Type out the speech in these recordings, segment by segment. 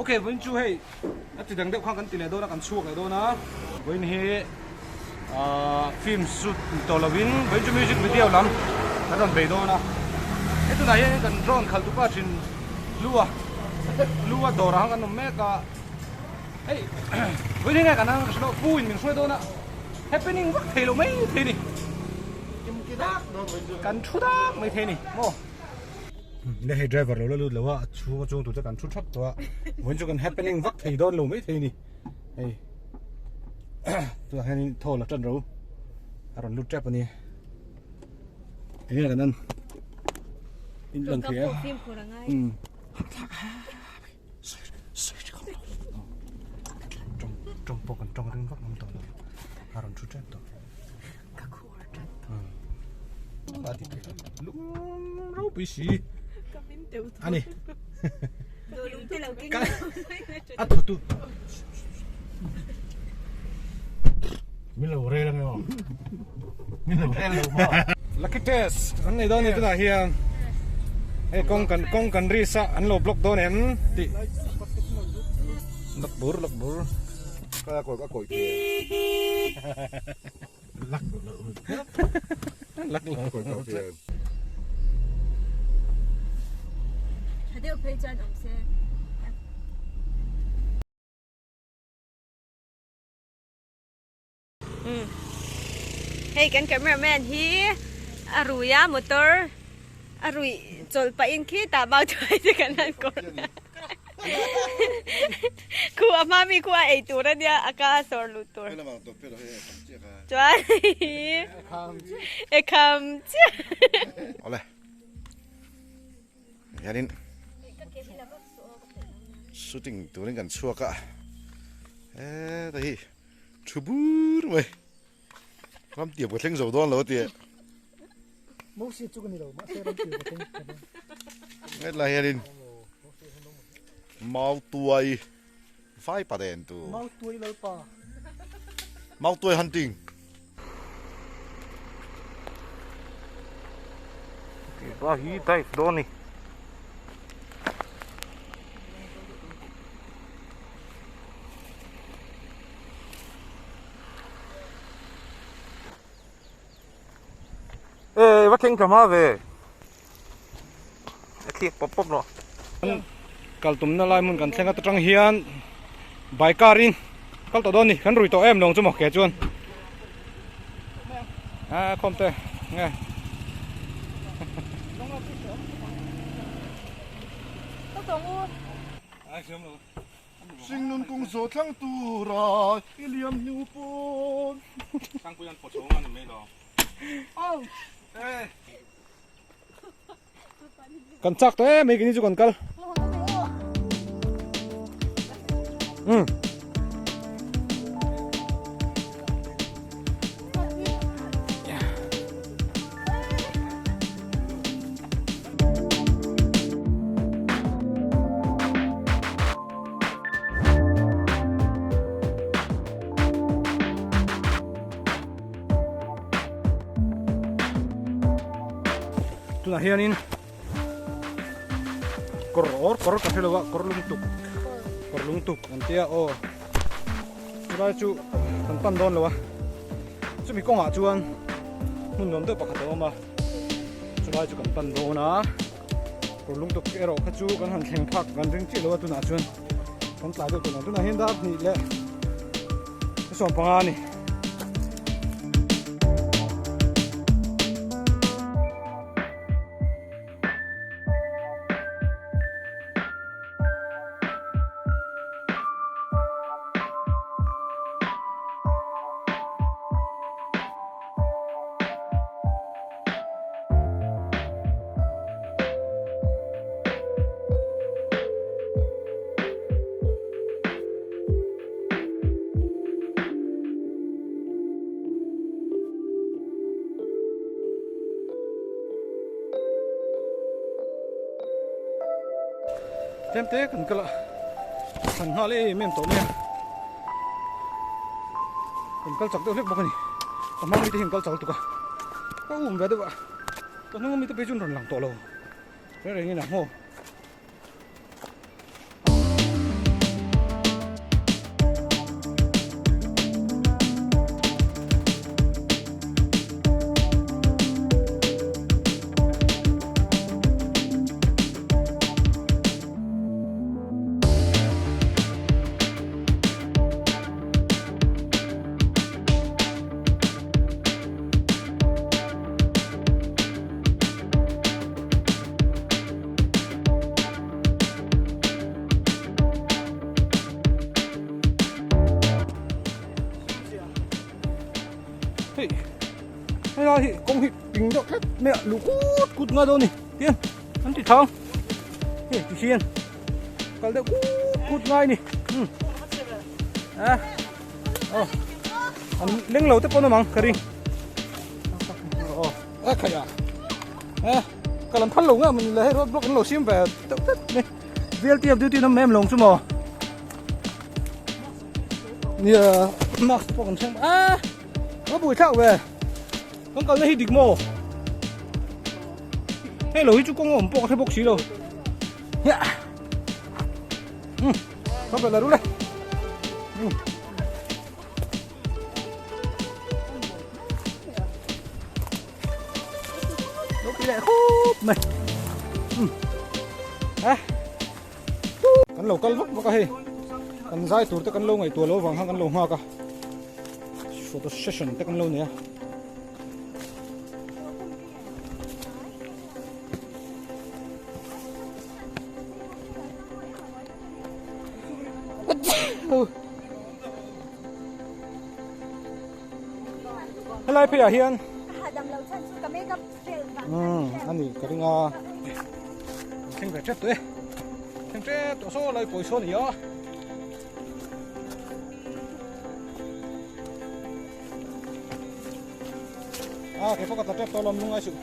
Ok vawiin chu hei a ti dang deuh khan kan ti leh dawn a kan chhuak leh dawn a vawiin hi ahh film shoot ni tawh lovin vawiin chu music video lam kan rawn bei dawn a he tunah hian kan drone khalh tupa thin Lua Lua dawrah khan kan awm mek a hei vawiin hi nge kan ang ka hre lo pu in min hruai dawn a happening vak thei lo mai thei a ni kan thu dak mai thei a ni maw. Le hei driver lo la lut lo a a chhung a chuang tur te kan thu thap tawh a vawiin chu kan happening vak thei dawn lo mai thei a ni hei tunah hianin thaw la tan ro a rawn lut tep a ni eng nge kan en in lang thei a um tawng tawng pawh kan tawng ring vak ngam tawh lo a rawn thu tep tawh. Ka khur ṭhat. Lung ropui si. Ka min teuh tawh. Ani. Lung te lo keng. A thotu. Min lo rel ange aw. Min lo rel lo maw. Lucky test an nei dawn ni tunah hian. Hei kawng kan kawng kan ri sa an lo block dawn em tih. Lak bur lak bur. Ka kawi ka kawi Lak lo. Lak lo. Kawi kawi thiam. Tha deuh phei chuan awm se. Hei kan cameraman hi a rui a motor a ruih chawlh pahin khitah mau thuai te kan han kawr Khu a hma mi khu a ei tur a nia a ka a sawr lut tur. Chuan e kham chiah. Awle. Hianin shooting turin kan chhuak a. Heta hi thu bur mai. Ram tiang ka thleng zo dawn lo a ti. Moses chu ka ni lo mahse ram tiang ka thleng ka ni. Hetlai hianin Mautuai vai pa den tu. Mautuai lalpa. Mautuai hunting. Ba hi dive dawn ni. Ê va thleng tha hma ve a thliak pawp pawp rawh kal tumna lai hmun kan thleng atang hian bike car in kal tawh dawn ni kan rui tawh em lawng chu maw ke chuan a khawm te nge Hringnun kung zawh thlang tura i liam hnu pawn. Sangpui an pawt chho ang a ni mai lo. Kan chak tawh em mai kini chu kan kal. Um. Tunah hianin kawr awr kawr ka hrelo a kawr lung tuk kawr lung tuk an tia aw chulai chu kan pan dawn lo a chumi kawngah chuan hmun nuam deuh pakhat a awm a chulai chu kan pan dawn a. Kawr lung tuk erawh kha chu kan han thleng phak kan ring chiah lo a tunah chuan kan tlai deuh tawh lo tunah hian dar hnih leh 15 a ni. Tlem te kan kal a thlan nghal em em tawh mai a kan kal chak deuh hlek bawk a ni ka hma mite hi an kal chak lutuk a ka um ve deuh a ka hnung ami te phei chu an rawn lang tawh lo reng rengin a hmaw. Hei helai hi kawng hi ping deuh tlat mai a luh kut kut ngai dawn a ni tihian an ti thang hei ti hian kal deuh kut kut ngai a ni umm a aw an leng lo te pawn awm ang ka ring aw a khaih a a ka lam phal lo nge mawni le hei road block an lo siam ve deuh tlat mai VLTF duty an awm em lawng chu maw. Nia mask pawh kan thleng a ka bui thlak ve kan kalna hi dik maw hei lo hi chu kawng a awm pawh ka hre bawk si lo hia um ka bela ru le um lo pi leh khup mai um ha Kan lo kal vak vak a hei kan zai tur te kan lo ngaihtuah loh avang khan kan lo nghak a photo session te kan lo nei a. Helai pheiah hian umm a ni ka ring a thleng ve tep tawh e thleng tep tawh saw lai kawi saw a ni a. A kei pawh ka tla tep tawh lawm lungai suh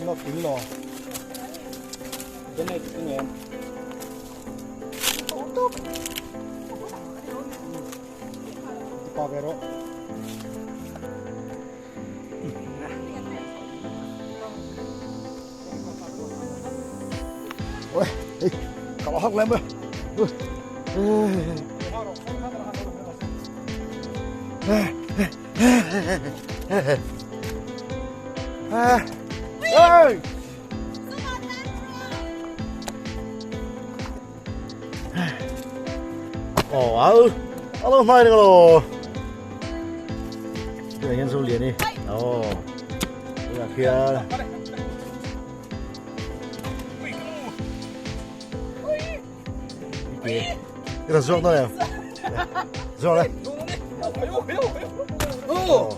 lo pil lo den ei tih nge. Pa ve rawh. Ôi, ê, cậu hóc lên mơ. Ôi. Ê. Ồ ơ, alo mai được rồi. Cái này nhân sâu liền đi. Ồ. Đây là kia. Cái là ruộng thôi này. Ruộng đây. Ồ.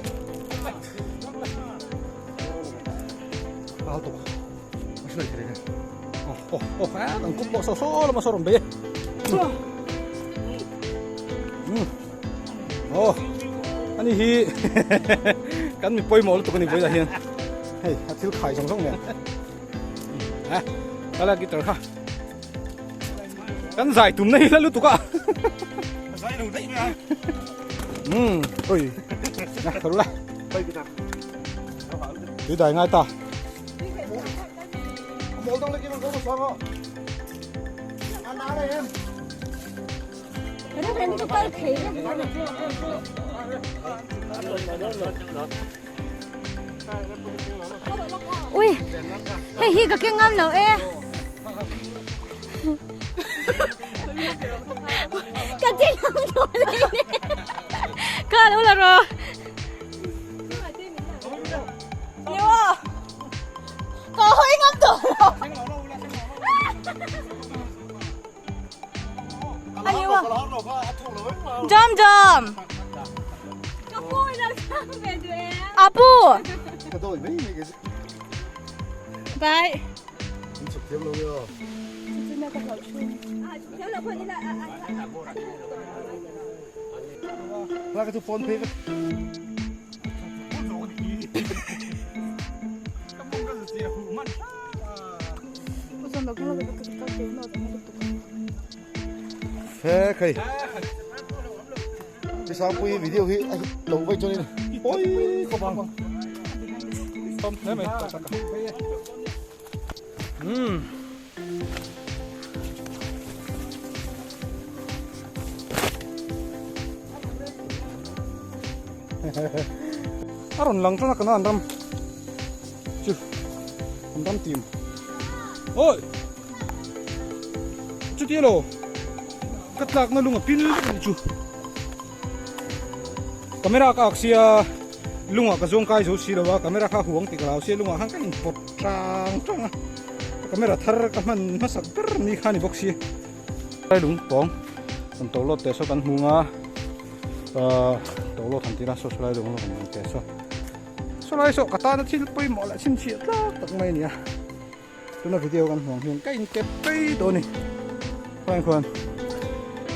Ang kup so so lama sorom be. Oh. Ani hi kan mi pawimawh lutuk ani vawilah hian hei a thil khai zawng zawng nen a kala guitar kha kan zai tum na hi la lutuk a zai lo daih mai a um oi na tharu la tui dai ngai ta Ui, hei hi ka keng ngam lo e. Ka keng ngam lo le. Ka lo la ro. Ka hawi ngam tawh lo. Jom jom. Apu. Bye. He khai Cái sao pui video hi ai lo vai cho nên Ôi có bằng Không thế mày Ừ A rawn lang tan a kan an ram chu an ram tim oi chutia lo ka tlak na lung a pil vek ani chu camera ka ak sia lungah ka zawng kai zo si lo a camera kha huang tih ka lau sia lungah khan ka in pawt tang tang a camera thar ka hman hmasak ber ni kha ni bawk si lung pawng an to lawt teh saw kan hmu ang a. Tawlawt han tila saw sawlai dawng lawk an pe saw sawlai saw ka tana thil pawimawh leh chhinchhiah tlak tak mai a ni a tuna video kan hmuh ang hian ka inkep phei dawn a ni chuan khuan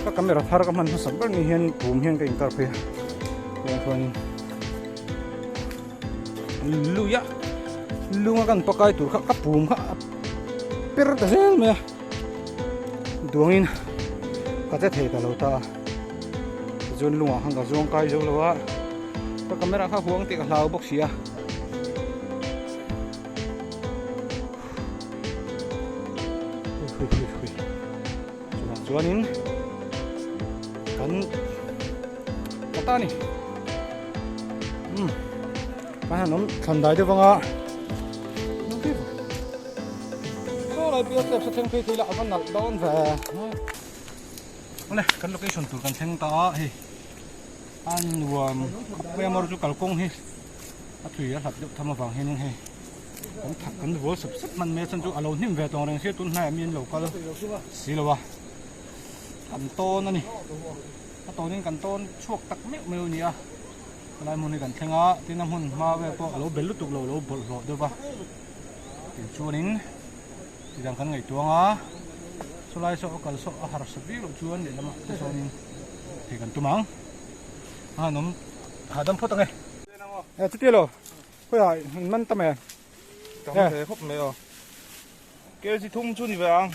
ka camera thar ka hman hmasak ber ni hian pum hian ka inkar phei a chuan khuanin lui a lunga kan pakai tur kha ka pum kha a per ta zel mai a duangin ka che thei ta lo ta a tichuan lungah khan ka zuang kai zo lo a ka camera kha huang tih ka hlau bawk si a. Hui hui hui chuvang chuanin kan ka ta ni um kan han awm thlan dai deuh anga saw lai pial step sa thleng phei thei la a va nalh dawn ve awle kan location tur kan thleng ta a hei a nuam khawp mai a mawr chu kalkawng hi a tui a hlat deuh tham avang hianin hei kan thak kan vual sep sep hman mai a chhan chu a lo hnim ve tawng reng sia tun hnaiah mi an lo kal si lo a kan tawn a ni a tawnin kan tawn chhuak tak meuh meuh a ni a helai hmun hi kan thleng a tin a hmun hma vel pawh a lo bel lutuk lo a lo bawlhhlawh deuh va tichuanin tidang kan ngaihtuang a chulai saw a kal saw a harsa viau loh chuan lehlamah te sawnin thei kan tum ang a han awm hahdam phawt ang e. E chuti lo khawiah in man ta mai Tam ve khawp mai aw. Kg thum chu ni ve ang.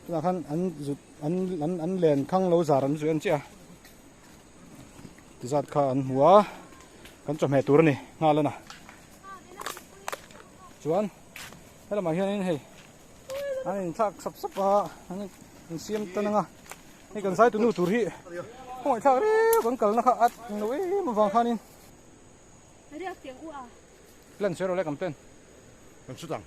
Tunah khan an zut an an an len khang lo zar an zui an chiah a. Ti zat kha an hmu a kan chawhmeh tur a ni nghal a na. Chuan helamah hianin hei an inthlak sap sap a an insiam tan ang a. Hei kan zai tunu tur hi khawngaih thlak riau kan kalna kha a lo em avang khanin. Plan sawi rawh le kan plan. Kan chhut ang.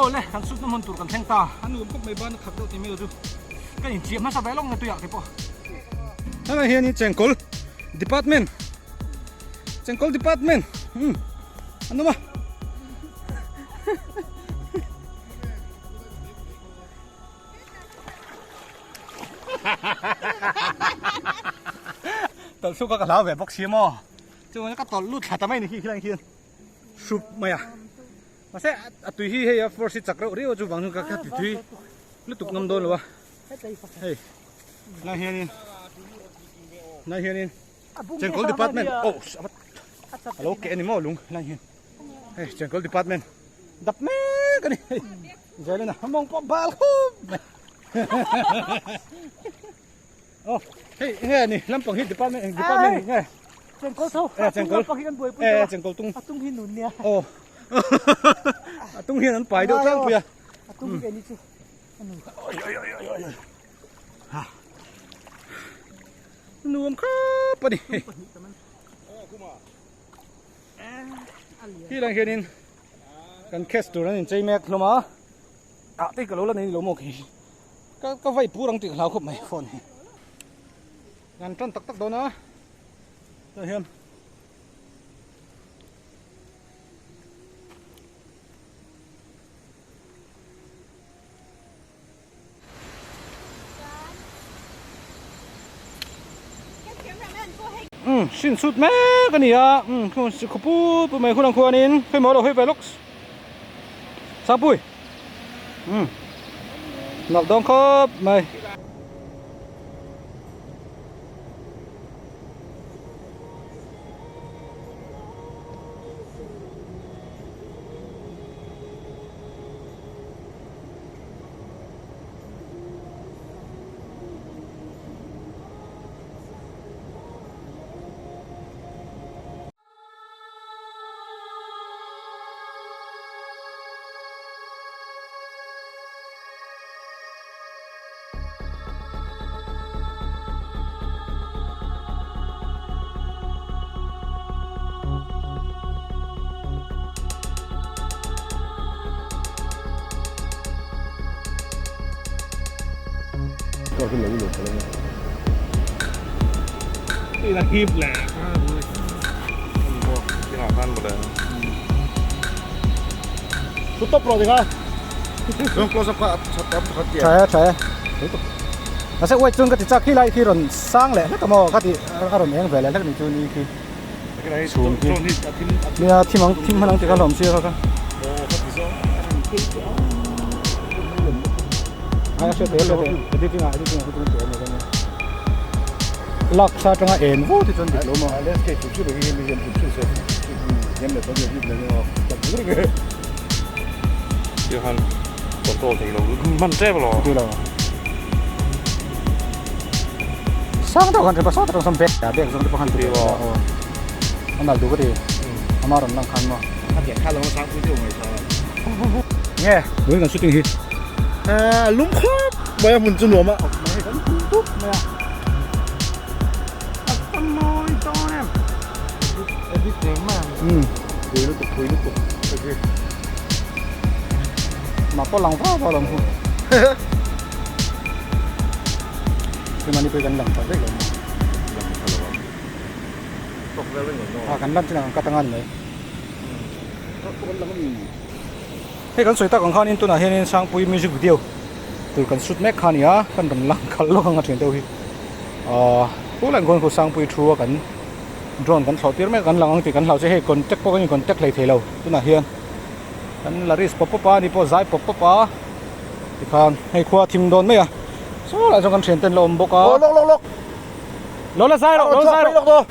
Aw le kan sut na hmun tur kan thleng ta a nuam khawp mai ban a khat deuh tih mai lo chu ka inchiah hmasa ve lawng na tuiah te pawh. Helai hianin chengkawl department chengkawl department umm an awm a. Tawlh chhuk a ka hlau ve bawk si maw chuan ka tawlh lut thla ta mai ni khi khilai khian hrup mai a mahse a tui hi hei a force hi chak reuh riau a chuvang chu ka ka ti tui lutuk ngam dawn lo a hei lai hianin lai hianin chengkawl department oh a lo keh a ni maw lung lai hian hei chengkawl department dap mek a ni hei Zelena mawng pawh bal khawp mai oh hei enge ni lampang hi department eng department ni nge chengkawl tho eh chengkawl lampang hi kan buaipui eh chengkawl tung a tung hi nun nia oh a tung hian an pai deuh tlangpui a a tung hi ni chu oi oi oi oi oi ha. Nuam khawp a ni. Khi lang hianin kan case tur an inchei mek hlawm a. Ah te ka lo la nei ni lo maw khi. Ka ka vai pur ang tih ka hlau khawp mai phone hi. Kan tan tak tak dawn a. Tah hian. Umm hrin chhut mek a ni a umm khaw pu pu mai hunah khuanin khawimaw lo hawi ve lawk Sangpui umm nalh dawn khawp mai. Tha e tha e Mahse uai chuan ka ti chak khi lai khi rawn sang leh hlek a maw ka ti a rawn eng ve leh hlek ni chu ni khi. Chhum hi nia thim ang thim hman ang tih kha hlawm sia kha kha ai a hriat theih a hriat theih editing ah editing ah hi chuan tih a ni dawn a lak sa atanga en vu te chuan dik lo maw Control thei lo hman tep lo. Ti lo. Sang deuh kan ri pa saw tak sam bag bag zawng te pawh khan ti lo. A nal duh ka ti. Ama rawn lang khan maw. A pian kha lo sang pui deuh mai tha. Nge buin kan shooting hi. A lum khawp mai a hmun chu nuam a. Mai kan thum tup mai a. A tam mawi dawn em. Edit reng mai ang. Um. Pui lutuk pui lutuk. Mah pawh lang vau vau lo ang hu. Keimahni pawh hi kan lang tha vek lo maw? Lang tha lo ang. Tawk vel reng lo maw? A kan lan chin ang cut anga ni mai. Tawk pawh kan lang a mi? Hei kan sawi tak ang khanin tunah hianin Sangpui music video tur kan shoot mek kha a ni a, kan rawn lang khalh lawk ang a thian deuh hi. Ahh tunah hian khaw Sangpui thu a kan drone kan thlawh tir mek a kan lang ang tih kan hlau che hei contact pawh kan in contact hlei thei lo tunah hian. Kan la risk pawp pawp a, ani pawh zai pawp pawp a, tikhan hei khua a thim dawn mai a, saw lai chuan kan thian ten la awm bawk a. Aw lawk lawk lawk. Lo la zai rawh, lo la zai rawh.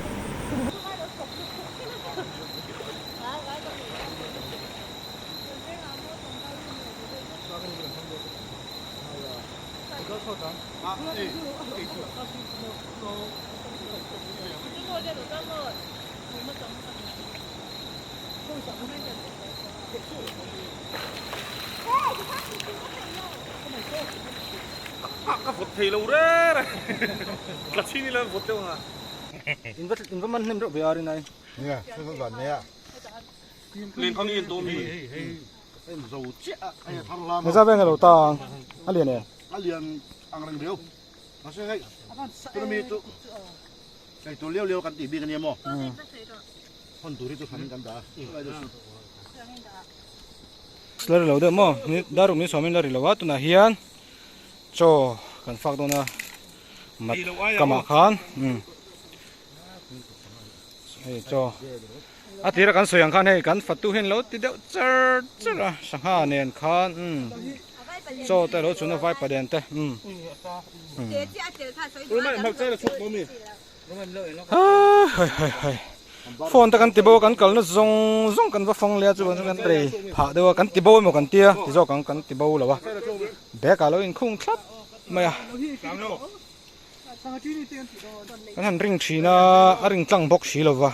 Ka vawt thei lo reng reng tla chhin ila vawt deuh ang a. In va in va man hnem reuh ve a rin ai. Nia, thil van van nei a. Leng khang in tawm hi. Em zo chiah a, hei a thar lam a. Hei za veng a lo ta ang, a lian e. A lian ang reng riau. Mahse hei, tuna mi chu hei tur liau liau kan tih bik a nia maw? Hawn tur hi chu hran in kan dah a. La ri lo deuh maw? Dar uk min sawmin la ri lo a, tunah hian chaw kan fak dawn a mat kamah khan hei chaw a tira kan sawi ang khan hei kan fatu hian lo ti deuh char char a sangha nen khan chaw te alo chhun a vai palian te Phone te kan ti bo a kan kalna zawng zawng kan va fang leh a chuan kan rei phah deuh a kan ti bo emaw kan tia ti zawk ang kan ti bo lo a bag ah lo inkhung thlap mai a kan han ring thin a a ring tlang bawk si lo va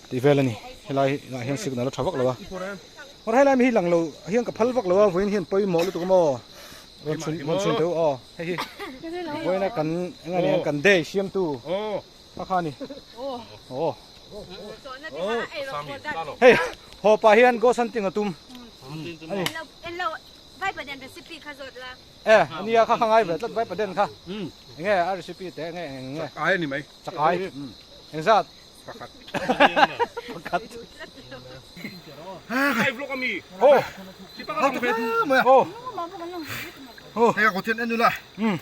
tih vel a ni helai ah hian signal a tha vak lo a helai mi hi lang lo hian ka phal vak lo a vawiin hian pawimawh lutuk a maw. Rawn chhun rawn chhun teh u aw hei hi vawiina kan eng a ni ang kan day siamtu kha kha a ni aw hei haw pah hian ghost hunting a tum a ni e ania kha kha ngai ve tlat vaipaden kha enge a recipe te enge eng enge Chakai a ni mai. Chakai engzat Pakhat. Pakhat. Hai vlog ami. Oh. Oh. Oh. Hei ko thian enula. Um.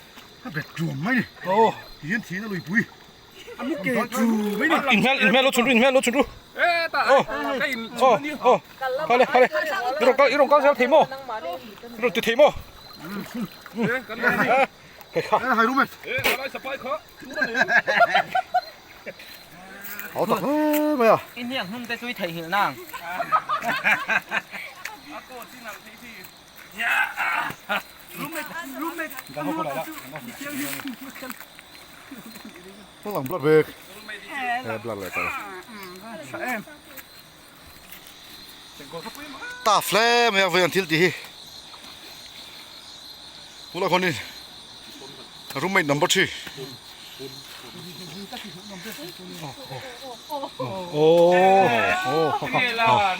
A bet tuam mai ni. Oh. Hian thin a lui pui. Amu ke chu mai ni. In hmel in hmel lo chun ru in hmel lo chun ru. Eh ta. Oh. Ka in Oh. Oh. Khale khale. I rawn kal i rawn kal zel thei maw? I rawn ti thei maw? Eh kan ni. Hei kha. Hai roommate. Eh alai sapai kha. Hau tak hle mai a. I hniang hnung te chu i theihnghilh nang. Hmang blood bag. He blood leh tawh. Tough hle mai a vawi an thil tih hi. Tunah khuanin roommate number 3. Oh. Oh.